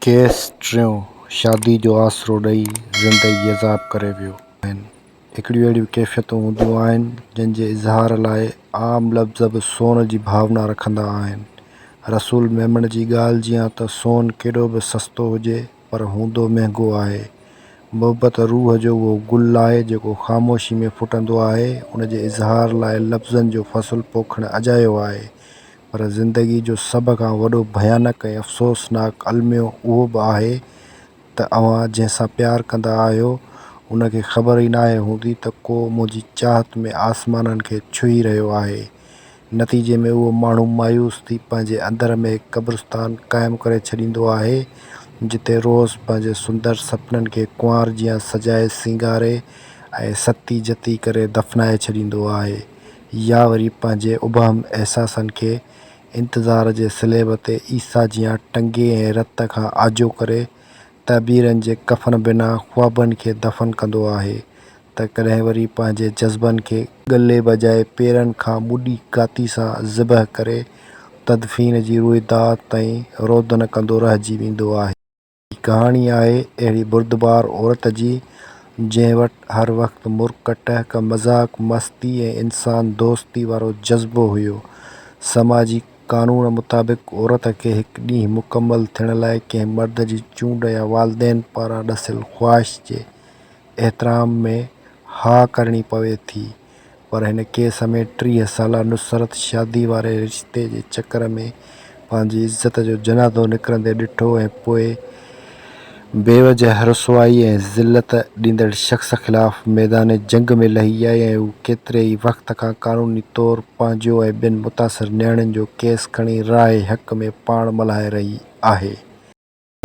Case ٽيون، شادي جو آسرو ڏئي زندگي عذاب ڪري ويو. آهن. هڪڙيون اهڙيون ڪيفيتون هونديون آهن، جن جي اظهار لاء عام لفظ به سون جي ڀاونا رکندا آهن. رسول ميمڻ جي ڳالهه جيان ته سون ڪيڏو به سستو هجي پر هوندو مهنگو آهي. محبت روح جو اهو گل آهي جيڪو خاموشي ۾ ڦٽندو آهي، ان جي اظهار لاء لفظن جو فصل پوکڻ اجايو آهي. پر زندگي جو سڀ کان وڏو ڀيانڪ ۽ افسوسناڪ الميو اهو به آهي ته اوهان جنهن سان پيار ڪندا آهيو ان کي خبر ئي ناهي هوندي ته ڪو منهنجي چاهت ۾ آسمانن کي ڇهي رهيو آهي. نتيجي ۾ اهو ماڻهو مايوس ٿي پنهنجي اندر ۾ هڪ قبرستان قائم ڪري ڇڏيندو آهي جتي روز پنهنجي سندر سپنن کي ڪنوار جيان سجائي سينگاري ۽ ستي جتي ڪري دفنائي ڇڏيندو آهي. يا وري پنهنجي ابهم احساسن کي انتظار جي صليب تي عيسيٰ جيان ٽنگي ۽ رت کان آجو ڪري تعبيرن جي ڪفن بنا خوابن کي دفن ڪندو آهي ته ڪڏهن وري پنهنجي جذبن کي ڳلي بجاء پيرن کان ٻڏي ڪاتي سان ذبح ڪري تدفين جي روئداد تائين رودن ڪندو رهجي ويندو آهي. هي ڪهاڻي آهي اهڙي بردبار عورت جي، جنهن وٽ هر وقت مرڪ، ٽهڪ، مذاق، مستي ۽ انسان دوستي وارو جذبو هيو. سماجي قانون مطابق عورت کي هڪ ڏينهن مڪمل ٿيڻ لاء ڪنهن مرد جي چونڊ يا والدين پاران ڏسيل خواهش جي احترام ۾ ها ڪرڻي پوي ٿي. پر هن ڪيس ۾ 30 سالا نصرت شادي واري رشتي جي چڪر ۾ پنهنجي عزت جو جنازو نڪرندي ڏٺو ۽ پوء بيوجهه رسوائي ۽ ذلت ڏيندڙ شخص خلاف ميدان جنگ ۾ لهي آئي ۽ هو ڪيتري ئي وقت کان قانوني طور پنهنجو ۽ ٻين متاثر نياڻين جو ڪيس کڻي راهه حق ۾ پاڻ ملهائي رهي آهي.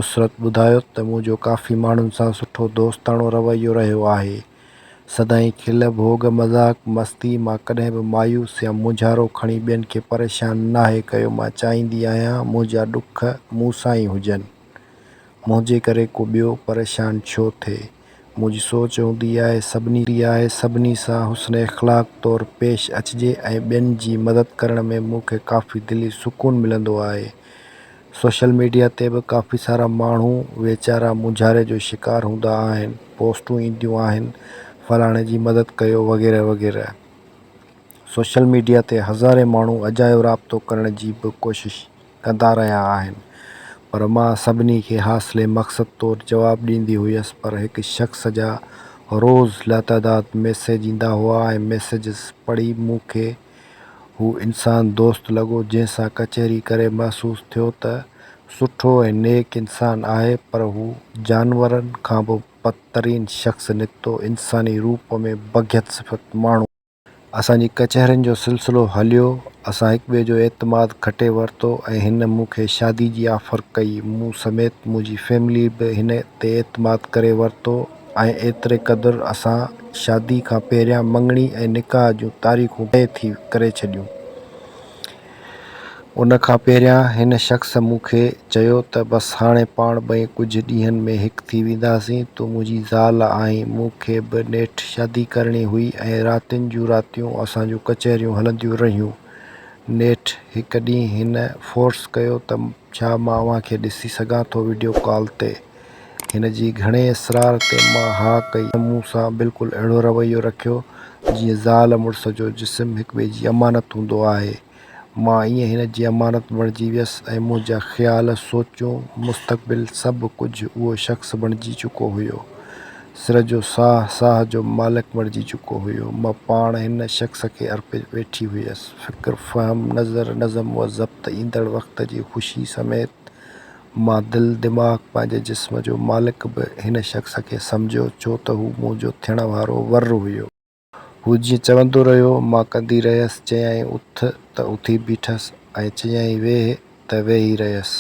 نصرت ٻڌايو ته منهنجو ڪافي ماڻهن سان سٺو دوستاڻو رويو رهيو آهي. سدائين کل، ڀوڳ، مذاق، مستي، مان ڪڏهن به مايوس يا مونجهارو کڻي ٻين کي پريشان ناهي ڪيو مان چاهيندي آهيان منهنجا ڏک مون سان ئي هجن. منهنجي ڪري ڪو ٻيو پريشان ڇو ٿئي. منهنجي سوچ هوندي آهي سڀني آهي سڀني سان حسن اخلاق طور پيش اچجي ۽ ٻين جي مدد ڪرڻ ۾ مون کي ڪافي دلي سڪون ملندو آهي. سوشل ميڊيا تي به ڪافي سارا ماڻهو ويچارا مونجهاري جو شڪار هوندا آهن، پوسٽون اينديون آهن فلاڻي جي مدد ڪيو وغيره وغيره. سوشل ميڊيا تي هزارين ماڻهو اجايو رابطو ڪرڻ جي به ڪوشش ڪندا رهيا آهن پر مان سڀني کي حاصل مقصد طور جواب ڏيندي هيس پر هڪ شخص جا روز لاتعداد ميسيج ايندا هئا ۽ ميسيجز پڙهي مون کي هو انسان دوست لڳو، جنهن سان ڪچهري ڪري محسوس ٿيو ته سٺو ۽ نيڪ انسان آهي، پر هو جانورن کان به بدترين شخص نڪتو، انساني روپ ۾ بگهت صفت ماڻهو. اسان جي ڪچهرين جو سلسلو هليو، اسان هڪٻئي جو اعتماد کٽي ورتو ۽ هن مون کي شادي جي آفر ڪئي، مون سميت منهنجي فيملي به هن تي اعتماد ڪري ورتو. ۽ ايتري قدر اسان شادي کان پهريان مڱڻي ۽ نڪاح جون تاريخون طئي ٿي ڪري ڇڏيون. ان کان پهريان هن شخص مون کي چيو ته بس هاڻي پاڻ ٻئي ڪجهه ڏينهن ۾ هڪ ٿي وينداسين، تون منهنجي زال آهين. مون کي به نيٺ شادي ڪرڻي هئي ۽ راتين جون راتيون اسان جون ڪچهريون هلنديون رهيون. نيٺ هڪ ڏينهن هن فورس ڪيو ته ڇا مان اوهان کي ڏسي سگهان ٿو وڊيو ڪال تي؟ هن جي گهڻي اصرار تي مان ها ڪئي. هن مون سان بلڪل اهڙو رويو رکيو، جيئن زال مڙس جو جسم هڪٻئي جي امانت هوندو آهي. مان ائين هن جي امانت بڻجي ويس ۽ منهنجا خيال، سوچون، مستقبل سڀ ڪجهه اهو شخص بڻجي چڪو هيو. سر جو ساهه، ساهه جو مالڪ بڻجي چڪو هيو. مان پاڻ هن شخص کي ارپي ويٺي هيس. فڪر، فهم، نظر، نظم و ضبط، ايندڙ وقت جي خوشي سميت مان دل دماغ پنهنجي جسم جو مالڪ به هن شخص کي سمجهيو ڇو ته هو منهنجو ٿيڻ وارو ور هيو. هو جيئن چوندو رهيو مان ڪندي رهيس، چيائين اٿ ته اٿي بيٺس ۽ چيائين ويهه ته ويهي رهيس.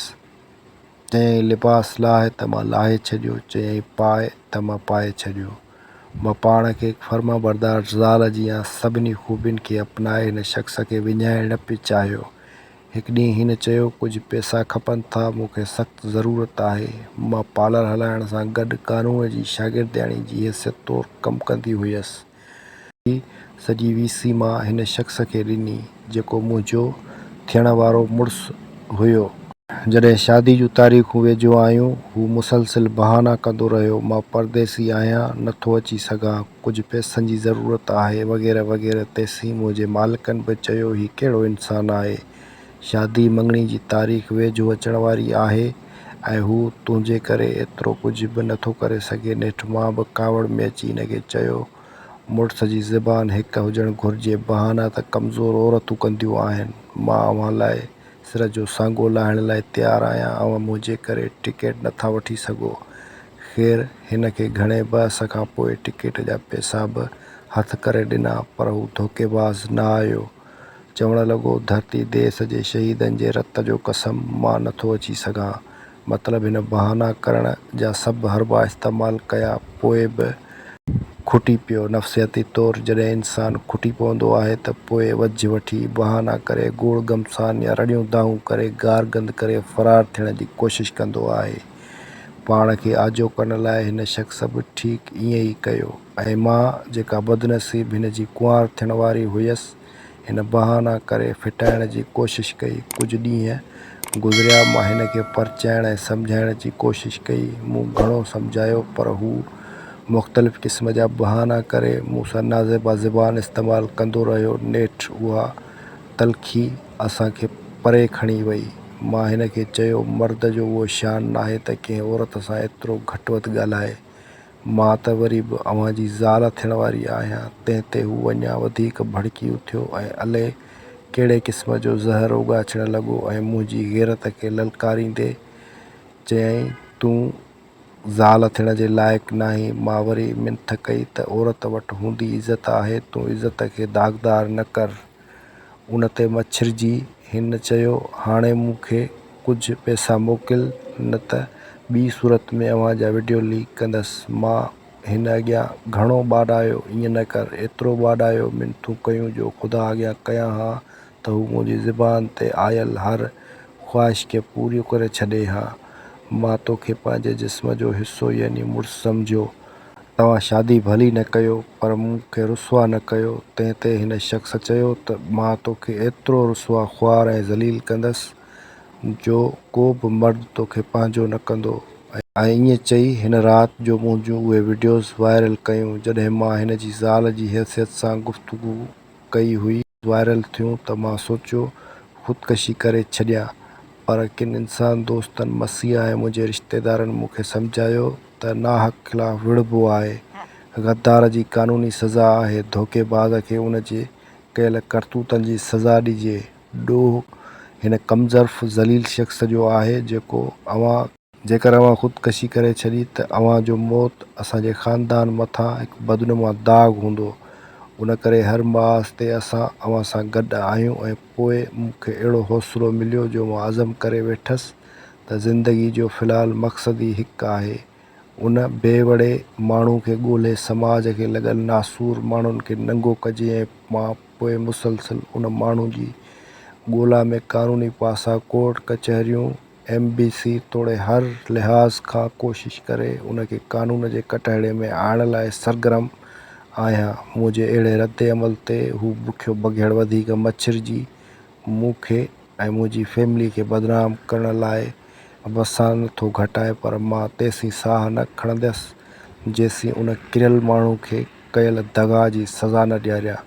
چيائين لباس لاهه ته مان لاهي ڇڏيو، چيائين پاء ته مان پائي ڇڏيو. مان پاڻ کي هڪ فرمانبردار زال جيان سڀني خوبين کي اپنائي هن شخص کي وڃائڻ نه پئي چاهيو. هڪ ڏينهن هن چيو، ڪجهه پئسا کپن ٿا، مون کي سخت ضرورت آهي. مان پارلر هلائڻ سان گڏ قانون جي شاگردياڻي جي حيثيت طور ڪم ڪندي هيس. جي سڄي وي سي مان هن شخص کي ڏني، جيڪو منهنجو ٿيڻ وارو مڙس هيو. جڏهن شادي جون تاريخون ويجهو آيون، هو مسلسل بهانا ڪندو رهيو، مان پرديسي آهيان، نه ٿو اچي سگهان، ڪجهه پئسن جي ضرورت آهي وغيره وغيره تيسين منهنجي مالڪن به چيو هي ڪهڙو انسان آهي، شادي مڱڻي جي تاريخ ويجهو اچڻ واري آهي ۽ هو تنهنجي ڪري ايترو ڪجهه به نه ٿو ڪري سگهي نيٺ مان به ڪاوڙ ۾ اچي هن کي چيو مڙس جي زبان هڪ هجڻ گهرجي، بهانا ته ڪمزور عورتون ڪنديون آهن، مان اوهان لاء سر جو سانگو لاهڻ لاء تيار آهيان، اوهان منهنجي ڪري ٽڪيٽ نٿا وٺي سگهو. خير هن کي گهڻي بحث کان پوء ٽڪيٽ جا پئسا به هٿ ڪري ڏنا، پر هو ڌوڪيباز نه آيو. چوڻ لڳو، ڌرتي ديس جي شهيدن جي رت جو قسم، مان نٿو اچي سگهان. مطلب هن بهانا ڪرڻ جا سڀ حربا استعمال ڪيا، پوء به کٽي پيو. نفسياتي طور جڏهن انسان کٽي پوندو آهي ته پوء وجهه وٺي، بهانا ڪري، گوڙ گهمسان يا رڙيون دانهون ڪري، گارگند ڪري فرار ٿيڻ جي ڪوشش ڪندو آهي. پاڻ کي آجو ڪرڻ لاء هن شخص به ٺيڪ ائين ئي ڪيو ۽ مان، جيڪا بدنصيب هن جي ڪنوار ٿيڻ واري هيس، هن بهانا ڪري ڦٽائڻ جي ڪوشش ڪئي. ڪجهه ڏينهن گذريا، مان هن کي پرچائڻ ۽ سمجهائڻ جي ڪوشش ڪئي. مون گهڻو سمجهايو، پر هو مختلف قسم جا بهانا ڪري مون سان نازيبا زبان استعمال ڪندو رهيو. نيٺ اها تلخي اسان کي پري کڻي وئي. مان هن کي چيو، مرد جو اهو شان ناهي ته ڪنهن عورت سان ايترو گهٽ وڌ ڳالهائي. مان ته وري به اوهان جي زال ٿيڻ واري آهيان. تنهن تي هو اڃا وڌيڪ ڀڙڪي اٿيو ۽ الائي ڪهڙي قسم جو زهر اوڳاڇڻ لڳو ۽ منهنجي غيرت کي للڪاريندي چيائين، تون زال ٿيڻ جي لائق ناهين. مان وري منٿ ڪئي ته عورت وٽ هوندي عزت آهي، تون عزت کي داغدار نه ڪر. ان تي مڇرجي هن چيو، هاڻي مون کي ڪجهه پئسا موڪل نه ته ٻي صورت ۾ اوهان جا وڊيو ليڪ ڪندس. مان هن اڳيان گهڻو ٻاڏايو، ائين نه ڪر. ايترو ٻاڏايو، منٿون ڪيون جو خدا اڳيان ڪيان ها ته هو منهنجي زبان تي آيل هر خواهش کي پورو ڪري ڇڏي ها. مان توکي پنهنجي جسم جو حصو يعني مڙس سمجهيو. توهان شادي ڀلي نه ڪيو پر مون کي رسوا نه ڪيو. تنهن تي هن شخص چيو ته مان توکي ايترو رسوا، خوار ۽ ذليل ڪندس جو ڪو به مرد توکي پنهنجو نه ڪندو. ۽ ائين چئي هن رات جو منهنجون اهي وڊيوز وائرل ڪيون جڏهن مان هن جي زال جي حيثيت سان گفتگو ڪئي هئي. وائرل ٿيون ته مان سوچيو خودڪشي ڪري ڇڏيان پر ڪن انسان دوستن، مسيحا ۽ منهنجي رشتيدارن مون کي سمجهايو ته ناحق خلاف وڙهبو آهي، غدار جي قانوني سزا آهي، ڌوڪي باز کي ان جي ڪيل ڪرتوتن جي سزا ڏجي، ڏوهه هن ڪمظرف ذليل شخص جو آهي جيڪو اوهان. جيڪر اوهان خودڪشي ڪري ڇڏي ته اوهان جو موت اسان جي خاندان مٿان هڪ بدنما داغ هوندو. ان ڪري هر محاذ تي اسان اوهان سان گڏ آهيون ۽ پوء مون کي اهڙو حوصلو مليو جو مان عزم ڪري ويٺس ته زندگي جو في الحال مقصد ئي هڪ آهي ان بي وڙي ماڻهو کي ڳولهي سماج کي لڳل ناسور ماڻهن کي ننگو ڪجي ۽ مان پوء مسلسل ان ماڻهو جي ڳولا ۾ قانوني پاسا ڪورٽ ڪچهريون ايم بي سي توڙي هر لحاظ کان ڪوشش ڪري ان کي قانون جي ڪٽهڙي ۾ آڻڻ لاء سرگرم آهيان. منهنجي اهڙي رد عمل تي هو بکيو بگهڙ وڌيڪ مڇرجي مون کي ۽ منهنجي فيملي کي بدنام ڪرڻ لاء وسان نه ٿو گهٽائي پر مان تيسين ساهه نه کڻنديس جيسين ان ڪريل ماڻهو کي ڪيل دغا جي سزا نه ڏياريان.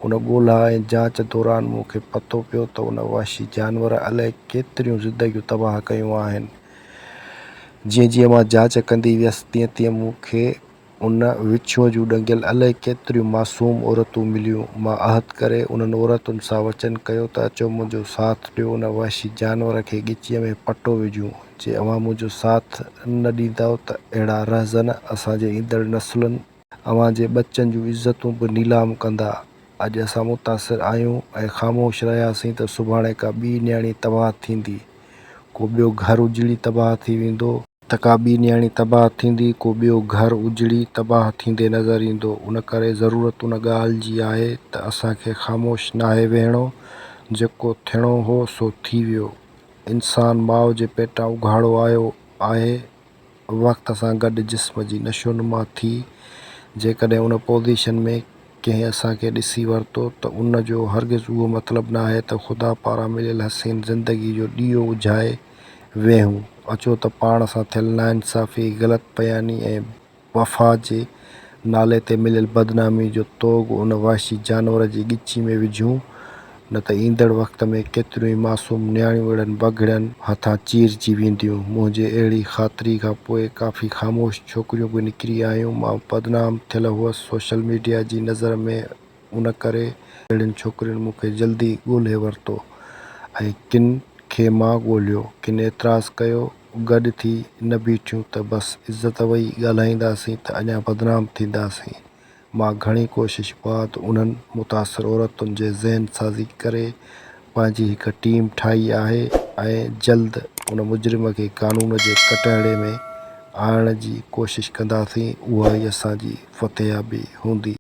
ان ڳولا ۽ جاچ دوران مون کي پتو پيو ته ان وحشي جانور الائي ڪيتريون زندگيون تباهه ڪيون آهن. جيئن جيئن مان جاچ ڪندي ويس تيئن تيئن مون کي ان وڇونء جون ڏنگيل الائي ڪيتريون معصوم عورتون مليون. مان عهد ڪري انهن عورتن سان وچن ڪيو ته اچو منهنجو ساٿ ڏيو ان وحشي جانور کي ڳچيء ۾ پٽو وجهون. جي اوهان منهنجو ساٿ نه ڏيندؤ ته اهڙا رهزن اسان جي ايندڙ نسلن، اوهان جي ٻچن جون عزتون به نيلام ڪندا. اڄ اسان متاثر آهيون ۽ خاموش رهياسين ته سڀاڻي ڪا ٻي نياڻي تباهه ٿيندي، ڪو ٻيو گهر اجڙي تباهه ٿي ويندو. ته ڪا ٻي نياڻي تباهه ٿيندي، ڪو ٻيو گهر اجڙي تباهه ٿيندي نظر ايندو. ان ڪري ضرورت ان ڳالهه جي آهي ته اسان کي خاموش ناهي ويهڻو، جيڪو ٿيڻو هو سو ٿي ويو. انسان ماء جي پيٽان اگهاڙو آيو آهي، وقت سان گڏ جسم جي نشونما ٿي، جيڪڏهن ان پوزيشن ۾ ڪنهن اسان کي ڏسي ورتو ته ان جو هرگز اهو مطلب ناهي ته خدا پاران مليل حسين زندگي جو ڏيئو اجهائي ويهون. اچو ته پاڻ سان ٿيل ناانصافي، غلط بياني ۽ وفا جي نالي تي مليل بدنامي جو توڳ ان وحشي جانور جي ڳچي ۾ وجهون نه ته ايندڙ وقت ۾ ڪيتريون ئي معصوم نياڻيون اهڙن بگهڙن هٿان چيرجي وينديون. منهنجي اهڙي خاطري کان پوء ڪافي خاموش ڇوڪريون به نڪري آيون. مان بدنام ٿيل هئس سوشل ميڊيا جي نظر ۾ ان ڪري اهڙين ڇوڪرين مون کي جلدي ڳولهي ورتو ۽ ڪن کي مان ڳولهيو. ڪن اعتراض ڪيو، گڏ ٿي نه بيٺيون ته بس عزت وئي، ڳالهائينداسين ته اڃا بدنام ٿينداسين. مان گهڻي ڪوشش بعد انهن متاثر عورتن جي ذهن سازي ڪري پنهنجي هڪ ٽيم ٺاهي آهي ۽ جلد ان مجرم کي قانون جي ڪٽهڙي ۾ آڻڻ جي ڪوشش ڪنداسين، اها ئي اسان جي فتحيابي هوندي.